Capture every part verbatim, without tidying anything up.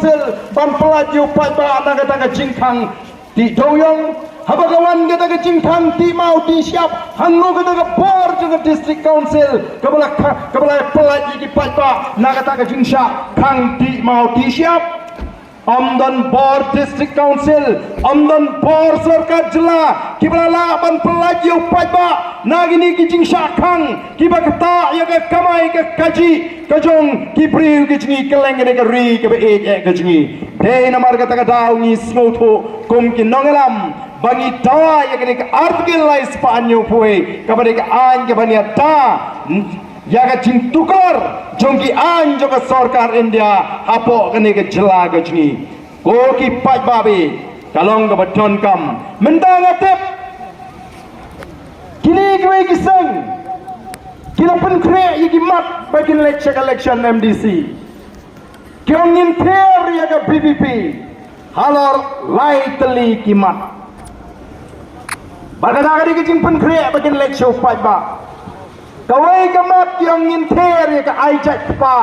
Council ban pyllait ïa u paidbah na kata ka jingkhang tih dewïong. Haba ka wan kata ka jingkhang tih maw tih shyiap, hangno kata ka bor jong ka District Council kaba la kha-, kaba la pyllait ïa ki paidbah na kata ka jingshah khang tih maw tih shyiap? Ym don bor District Council, ym don bor sorkar jylla kiba la lah ban pyllait ïa u paidbah na kine ki jingshah khang kiba ktah ïa ka kamai ka kajih ka jong ki briew ki jong ngi kylleng kane ka ri kaba ïeit eh ka jong ngi. Dei namar kata ka daw ngi sngewthuh kum ki nongïalam ba ngi dawa ïa kane ka Article lai spah hynñiewphew wei kaba dei ka aiñ kaba ïada ïa ka jingtuklar jong ki aiñ jong ka sorkar India hapoh kane ka jylla ka jong ngi. Ko ki paidbah, ka long kaba donkam. Mynta nga tip kine kiwei ki seng ki la pynkhreh ïa ki mat ba kin leit sha ka election M D C. Ki ong ngin ther ïa ka V P P halor lai tylli ki mat. Bad kata ka dei ka jingpynkhreh ba kin leit sha u paidbah. Kawei ka mat ki ong ngin ther ïa ka ai jait kpa.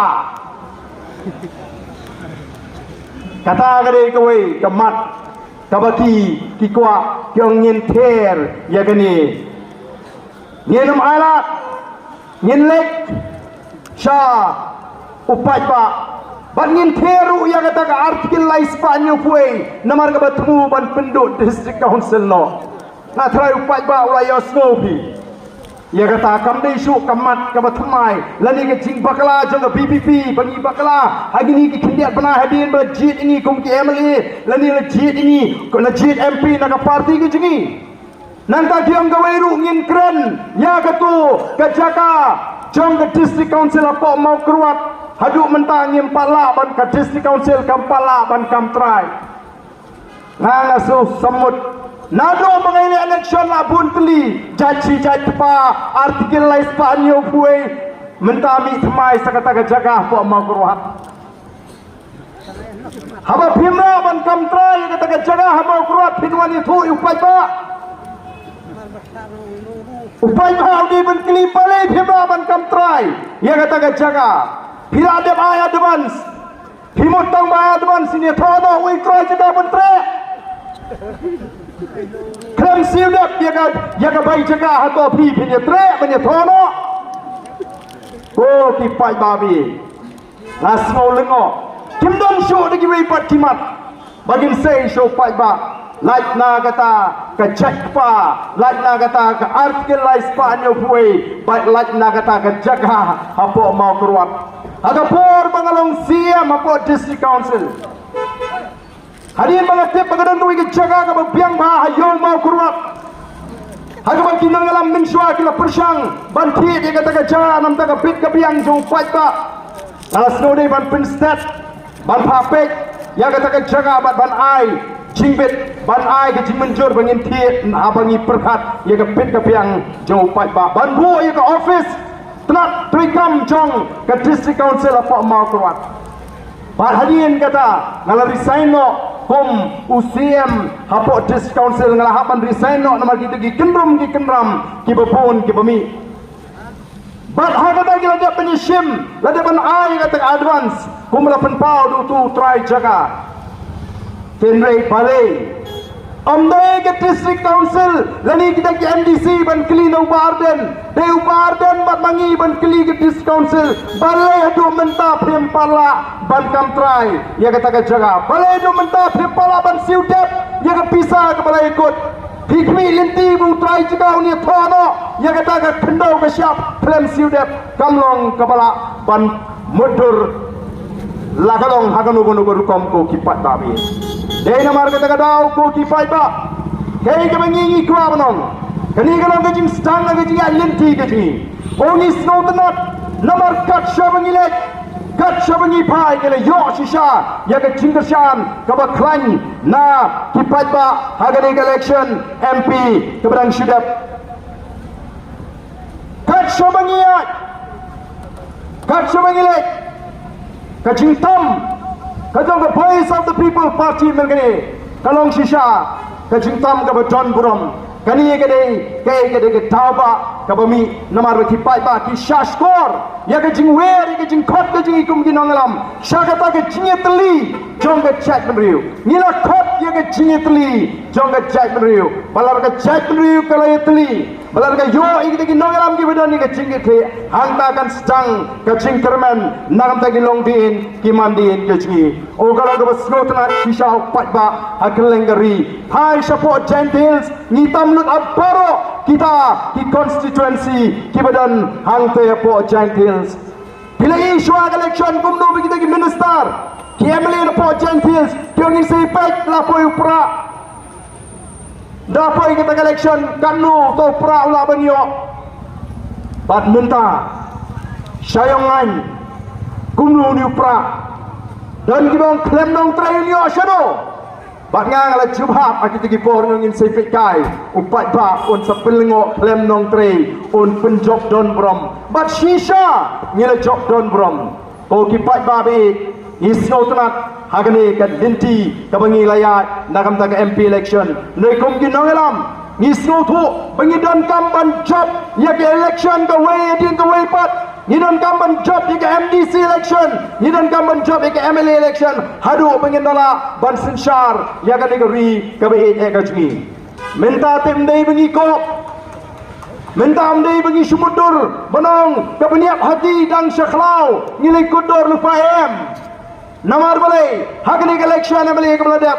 Kata ka dei kawei ka mat kaba ki, ki kwah, ki ong ngin ther ïa kane. Ngin ym ailad, ngin leit sha u paidbah. Bad ngin ther ruh ïa kata ka Article lai spah hynñiewphew wei namar kaba thmu ban pynduh District Council noh. Nga tharai u paidbah u la ïohsngew phi. Ïa kata kam dei shuh ka mat kaba thymmai lane ka jingbakla jong ka V P P ba ngi bakla ha kine ki khyndiat bnai hadien ba la jied ïa ngi kum ki M L A lane la jied ïa ngi, la jied M P na ka party ka jong ngi. Nangta ki ong kawei ruh ngin kren ïa kato ka jaka jong ka District Council hapoh Mawkyrwat. Haduh mynta ngim pat lah ban, ka District Council kam pat lah ban kam trai. Nga nga sngewsih mut naduh ba ngi ïaleh election la bun tylli jait shi jait kpa, Article lai spah hynñiewphew wei. Mynta mih thymmai sa kata ka jaka hapoh Mawkyrwat. Haba phim lah ban kam trai ïa kata ka jaka ha Mawkyrwat, phin wan ïathuh ïa u paidbah. U paidbah u dei ban kylli balei phim lah ban kam trai ïa kata ka jaka. Phi la dep ai advance. Phi mut tang ba ai advance, phin ïathoh noh, wei trai jaka ban treh. Khlem siew dep ïa ka, ïa ka bai jaka hato phi phin ïatreh ban ïathoh noh. Ko ki paidbah, nga sngew lyngngoh. Kim don shuh da kiwei pat ki mat ba kin sei sha u paidbah. Lait na kata ka jait kpa, lait na kata ka Article lai spah hynñiewphew wei, bad lait na kata ka jaka hapoh Mawkyrwat. Ha ka por ba nga long C E M hapoh District Council, hadien ba nga tip ba ka don kawei ka jaka kaba biang bha ha ïew Mawkyrwat, ha kaba ki nongïalam mynshuwa ki la pyrshang ban thied ïa kata ka jaka namar ka bit ka biang jong u paidbah. Nga la sngewdei ban pynstet, ban phah peit ïa kata ka jaka bad ban ai jingbit, ban ai ka jingmynjur ba ngin thied haba ngi pyrkhat ïa ka bit ka biang jong u paidbah, ban buh ïa ka office tnat treikam jong ka District Council hapoh Mawkyrwat. Bad hadien kata nga la resign noh kum u C E M hapoh District Council, nga la hap ban resign noh namar kita ki kyndrum ki kyndram kiba bun kiba mih. Bad ha kata ki la dep ban ïashim, la dep ban ai kata ka advance kum la pynpaw da utu u trai jaka. Hynrei balei? Ym dei ka District Council lane kita ki M D C ban kylli na u Bah Ardent. Dei u Bah Ardent bad ma ngi ban kylli ka District Council. Balei haduh mynta phim pat lah ban kam trai ïa kata ka jaka? Balei haduh mynta phim pat lah ban siew dep ïa ka pisa kaba la ïakut? Phi khmih lynti ba u trai jaka un ïathoh noh ïa kata ka khyndew ka shyiap khlem siew dep? Kam long kaba lah ban mutdur la ka long ha kano kano ka rukom, ko ki paidbah. Dei namar kata ka daw, ko ki paidbah, kaei kaba ngi ngi kwah ban ong, kane ka long ka jingsdang ka jingïaid lynti ka jong ngi. Ko, ngi sngewtynnat namar kat shaba ngi leit, kat shaba ngi phai, ngi la ïoh shisha ïa ka jingkyrshan kaba khlaiñ na ki paidbah ha kane ka election M P kaba dang shu dep. Kat shaba ngi ïaid, kat shaba ngi leit, ka jingtam ka jong ka Voice of the People Party mynta ka long shisha ka jingtam kaba don burom. Kane ka dei, ka dei ka daw ba kaba mih, namar ba ki paidbah ki shah shkor ïa ka jingwer, ïa ka jingkhot ka jong ngi kum ki nongïalam sha kata ka jingïatylli jong ka jaitbynriew. Ngi la khot ïa ka jingïatylli jong ka jaitbynriew, ba lada ka jaitbynriew ka la ïatylli, ba lada ka ïoh ïa kita ki nongïalam kiba don ïa ka jingkitkhlieh, hangta kan sdang ka jingkyrmen na ka bynta ki longdien ki mandien ka jong ngi. O, ka long kaba sngewtynnat shisha u paidbah ha kylleng ka ri. Phai shapoh Jaintia Hills, ngi tam lut ha baroh kita ki constituency kiba don hangta hapoh Jaintia Hills. Phi la ïohi shuwa ka election kumno ba kita ki minister, ki M L A napoh Jaintia Hills ki ong ngin sa ïa peit la poi u Prah. Da poi kata ka election, katno uto u Prah u lah ban ïoh? Bad mynta, sha ïong ngaiñ, kumno une u Prah? Don kiba ong khlem nongtrei un ïoh shano? Bad nga, nga la jubab ha kita ki por, nga ong ngin sa ïa peit kai, u paidbah un sa pynlyngngoh khlem nongtrei, un pynjop don burom. Bad shisha ngi la jop don burom. Ko ki paidbah ba ïeit, ngi sngewtynnat ha kane ka lynti kaba ngi la ïaid na ka bynta ka M P election. Hynrei kum ki nongïalam, ngi sngewthuh ba ngi donkam ban jop ïa ka election kawei hadien kawei pat. Ngi donkam ban jop ïa ka M D C election, ngi donkam ban jop ïa ka M L A election, haduh ba ngin da lah ban synshar ïa kane ka ri kaba ïeit eh ka jong ngi. Mynta te ym dei ba ngi kop. Mynta ym dei ba ngi shu mutdur ban ong ka bniap hati dang sha khlaw, ngi leit kutdur lypa, em. Namar balei? Ha kane ka election M L A kaba la dep,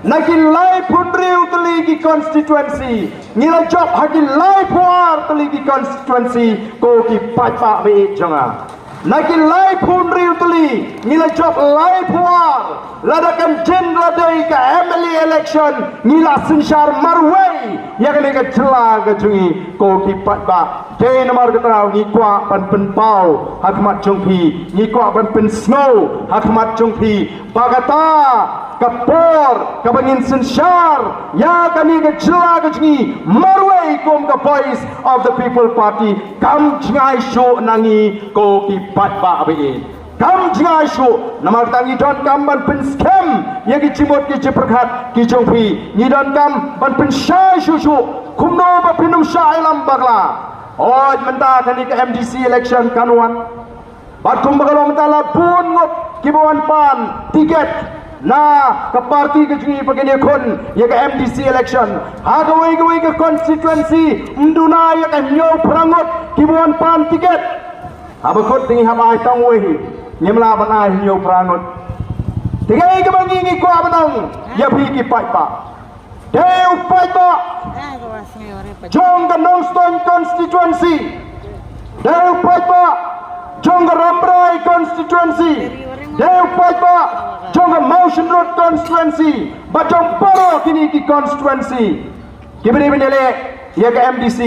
na ki laiphew hynriew tylli ki constituency, ngi la jop ha ki laiphew ar tylli ki constituency, ko ki paidbah ba ïeit jong nga. Na ki laiphew hynriew tylli, ngi la jop laiphew ar. Lada kan jin la dei ka M L A election, ngi la synshar marwei ïa kane ka jylla ka jong ngi, ko ki paidbah. Dei namar kata ngi kwah ban pynpaw ha khmat jong phi, ngi kwah ban pynsngew ha khmat jong phi, ba kata ka por kaba ngin synshar ïa kane ka jylla ka jong ngi marwei kum ka Voice of the People Party, kam jngai shuh na ngi, ko ki paidbah ba ïeit. Kam jngai shuh, namar kata ngi donkam ban pynskhem ïa ki jingmut ki jingpyrkhat ki jong phi. Ngi donkam ban pynshai shuh shuh kumno ba phin ym shah ïalam bakla. Hooid, mynta kane ka M D C election kan wan. Bad kumba ka long mynta la bun ngut kiba wan pan tiket na ka party ka jong ngi ba kin ïakhun ïa ka M D C election. Ha kawei kawei ka constituency ym duna ïa ka hynñiew phra ngut kiba wan pan tiket. Haba kut te ngi hap ai tang wei hi, ngim lah ban ai hynñiew phra ngut. Te kaei kaba ngi ngi kwah ban ong ïa phi ki paidbah. Dei u paidbah jong ka Nongstoiñ constituency, dei u paidbah jong ka Rambrai constituency, dei u paidbah jong ka Mawshynrut constituency, bad jong baroh kine ki constituency kiba dei ban ïaleh ïa ka M D C,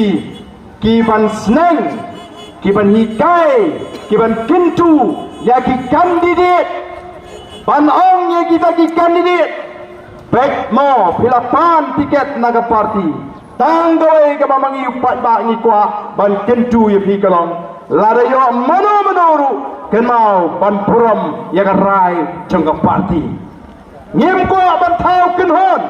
ki ban sneng, ki ban hikai, ki ban kyntu ïa ki candidate, ban ong ïa kita ki candidate, beit mo phi la pan tiket na ka party. Tang kawei kaba ma ngi u paidbah ngi kwah ban kyntu ïa phi ka long, lada ïoh mano mano ruh, kynmaw ban burom ïa ka rai jong ka party. Ngim kwah ban thaw kynhun.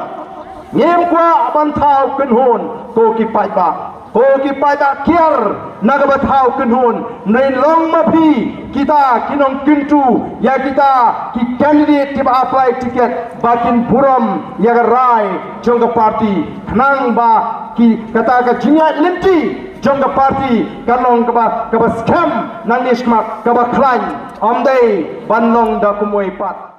Ngim kwah ban thaw kynhun, ko ki paidbah. Ko ki paidbah kiar na kaba thaw kynhun. Hynrei long ma phi kita ki nongkyntu ïa kita ki candidate kiba apply ticket ba kin burom ïa ka rai jong ka party. Khnang ba ki kata ka jingïaid lynti jong ka party kan long kaba, kaba skhem nangne shakhmat, kaba khlaiñ. Ym dei ban long da kumwei pat.